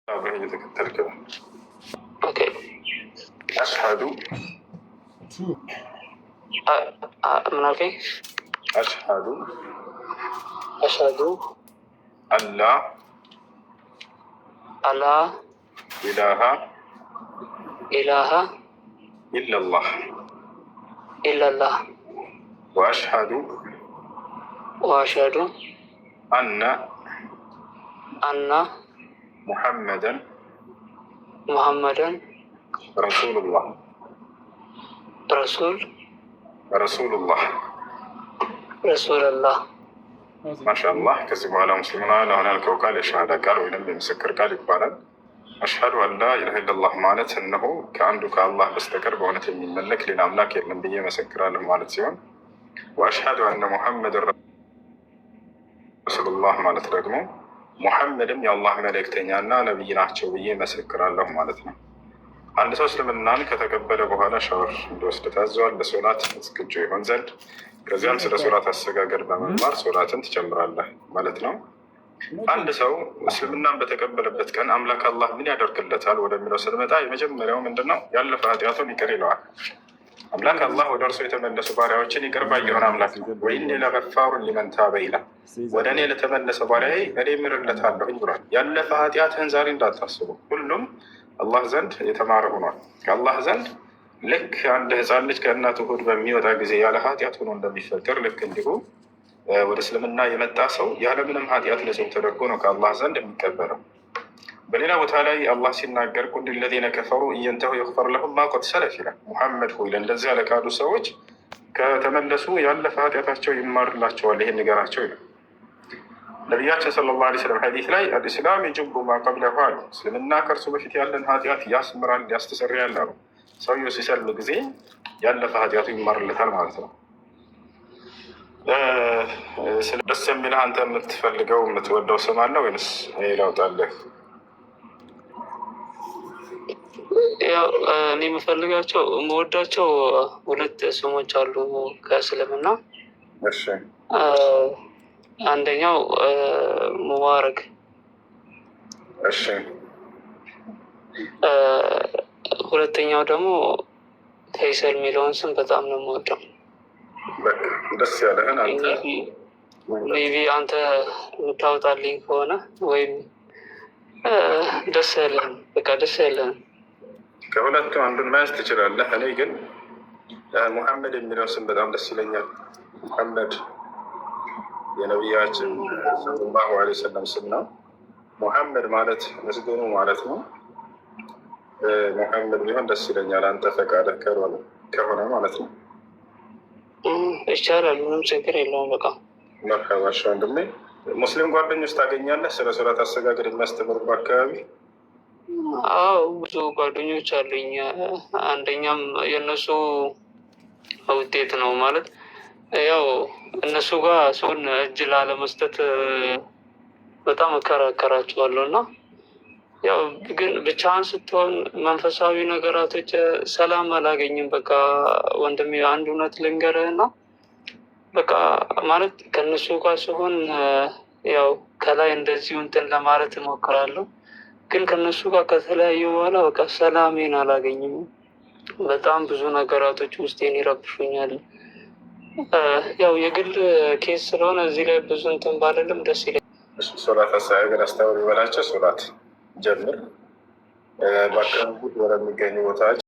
አብረህ እየተከተልክ ነው። Okay. أشهد። ምን አልከኝ? أشهد። أشهد። أن لا أن لا إله إله إلا الله إلا الله وأشهد وأشهد أن أن محمدا محمدا رسول الله። رسول رسول الله። رسول الله። ማሻአላህ። ከዚህ በኋላ ሙስሊም ሆነሃል። አሁን ያልከው ቃል የሸሃዳ ቃል ወይም የምስክር ቃል ይባላል። أشهد أن لا إله إلا الله ማለት እነሆ ከአንዱ ከአላህ በስተቀር በእውነት የሚመለክ ሌላ አምላክ የለም ብዬ መሰክራለሁ ማለት ሲሆን وأشهد أن محمدا رسول الله ማለት ደግሞ ሙሐመድም የአላህ መልእክተኛና ነቢይ ናቸው ብዬ መሰክራለሁ ማለት ነው። አንድ ሰው እስልምናን ከተቀበለ በኋላ ሻወር እንዲወስድ ታዘዋል፣ ለሶላት ዝግጁ ይሆን ዘንድ። ከዚያም ስለ ሶላት አሰጋገድ በመማር ሶላትን ትጀምራለህ ማለት ነው። አንድ ሰው እስልምናን በተቀበለበት ቀን አምላክ አላህ ምን ያደርግለታል ወደሚለው ስንመጣ የመጀመሪያው ምንድን ነው? ያለፈ ኃጢአቱን ይቅር ይለዋል። አምላክ አላህ ወደ እርሱ የተመለሱ ባሪያዎችን ይቅር ባይ የሆነ አምላክ ነው። وإني لغفار لمن تاب ይላል። ወደ እኔ ለተመለሰ ባሪያዬ እኔ እምርለታለሁኝ ብሏል። ያለፈ ኃጢአትህን ዛሬ እንዳታስቡ። ሁሉም አላህ ዘንድ የተማረ ሆኗል። ከአላህ ዘንድ ልክ አንድ ህፃን ልጅ ከእናቱ ሆድ በሚወጣ ጊዜ ያለ ኃጢአት ሆኖ እንደሚፈጠር ልክ እንዲሁ ወደ እስልምና የመጣ ሰው ያለምንም ኃጢአት ንጹሕ ተደርጎ ነው ከአላህ ዘንድ የሚቀበለው። በሌላ ቦታ ላይ አላህ ሲናገር قل للذين كفروا إن ينتهوا يغفر لهم ما قد سلف ይላል። ሙሐመድ ሆይ ለእንደዚያ ለካዱ ሰዎች ከተመለሱ ያለፈ ኃጢአታቸው ይማርላቸዋል፣ ይሄን ንገራቸው ይላል። ነቢያችን صلى الله عليه وسلم ሐዲስ ላይ الإسلام يجب ما قبله አሉ። እስልምና ከእርሱ በፊት ያለን ኃጢአት ያስምራል፣ ያስተሰርያል አሉ። ሰውየው ሲሰልም ጊዜ ያለፈ ኃጢአቱ ይማርለታል ማለት ነው። ደስ የሚልህ አንተ የምትፈልገው የምትወደው ስም አለ ወይንስ እኔ ላውጣልህ? ያው እኔ የምፈልጋቸው የምወዳቸው ሁለት ስሞች አሉ ከእስልምና። አንደኛው ሙባረክ፣ ሁለተኛው ደግሞ ፈይሰል የሚለውን ስም በጣም ነው የምወደው። ደስ ያለህን አንተ። Maybe አንተ የምታወጣልኝ ከሆነ ወይም ደስ ያለህን፣ በቃ ደስ ያለህን። ከሁለቱ አንዱን መያዝ ትችላለህ። እኔ ግን ሙሐመድ የሚለው ስም በጣም ደስ ይለኛል። ሙሐመድ የነቢያችን صلى الله عليه وسلم ስም ነው። ሙሐመድ ማለት ምስጉኑ ማለት ነው። ሙሐመድ ቢሆን ደስ ይለኛል። አንተ ፈቃደህ ከሆነ ማለት ነው። ይቻላል። ምንም ችግር የለውም። በቃ። መርሐባ ወንድሜ። ሙስሊም ጓደኞች ታገኛለህ? ስለ ሶላት አሰጋገድ የሚያስተምሩ በአካባቢ? አዎ፣ ብዙ ጓደኞች አሉኝ። አንደኛም የእነሱ ውጤት ነው ማለት ያው እነሱ ጋር ሰውን እጅ ላለመስጠት በጣም እከራከራቸዋለሁ እና ያው ግን ብቻህን ስትሆን መንፈሳዊ ነገራቶች ሰላም አላገኝም። በቃ ወንድሜ አንድ እውነት ልንገርህ እና በቃ ማለት ከእነሱ ጋር ሲሆን ያው ከላይ እንደዚሁ እንትን ለማለት እሞክራለሁ፣ ግን ከእነሱ ጋር ከተለያዩ በኋላ በቃ ሰላሜን አላገኝም። በጣም ብዙ ነገራቶች ውስጤን ይረብሹኛል። ያው የግል case ስለሆነ እዚህ ላይ ብዙ እንትን ባልልም ደስ ይለኛል። ሶላት አሰጋገድ አስተምር ይበላቸው። ሶላት ጀምር። በአካባቢ ወደሚገኙ ቦታዎች